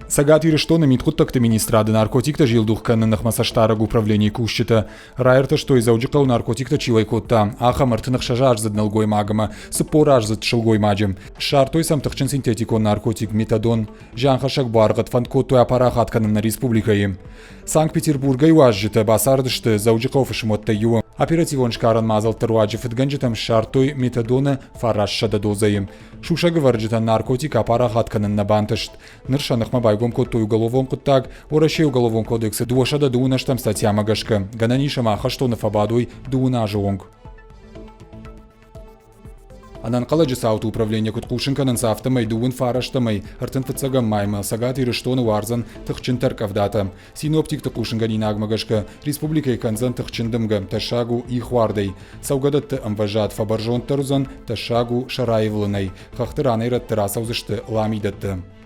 Цӕгат Ирыстоны мидхъуыддӕгты министрады наркотиктӕ зилдух кӕныны ныхмӕ цӕстдарӕг управленийы кусджытӕ раиртӕстой Дзӕуджыхъӕуы наркотиктӕ чи уӕй кодта, ахӕм 36-аздзыд нӕлгоймаг ӕмӕ 40-аздзыд сылгоймаджы. Ссардтой сӕм тыхджын синтетикон наркотик метадон. Зианхӕссӕг буаргъӕд фӕнд кодтой апарахат кӕнын нӕ республикӕйы. Санкт-Петербургӕй уазджытӕ бацардысты Дзӕуджыхъӕуы фысымуӕттӕй иуы. Оперативон сгарӕн мадзӕлтты руаджы фыдгӕнджытӕм ссардтой метадоны 900 дозӕйы. Сусӕгӕвӕрджытӕн наркотик апарахат кӕнын нӕ бантыст. Ныр сӕ ныхмӕ байгом кодтой уголовон хъуыддаг Уӕрӕсейы Уголовон кодексы 228 статьямӕ гӕсгӕ. Гӕнӕн ис ӕмӕ ахӕстоны фӕбадой дыууын азы онг. Ӕнӕнхъӕлӕджы цауты управление куыд хъусын кӕнынц, афтӕмӕй дыууын фарӕстӕмӕй 35 маймӕ Цӕгат Ирыстоны уардзӕн тыхджын тӕркъӕвдатӕ. Синоптикты хъусынгӕнинагмӕ гӕсгӕ, республикӕйы кӕндзӕн тыхджын дымгӕ, тӕссаг у ихуардӕй. Цӕугӕдӕтты ӕмвӕзад фӕбӕрзонддӕр уыдзӕн, тӕссаг у сӕ раивылынӕй. Хӕхты ранӕй-рӕтты рацӕудзысты ламидӕттӕ.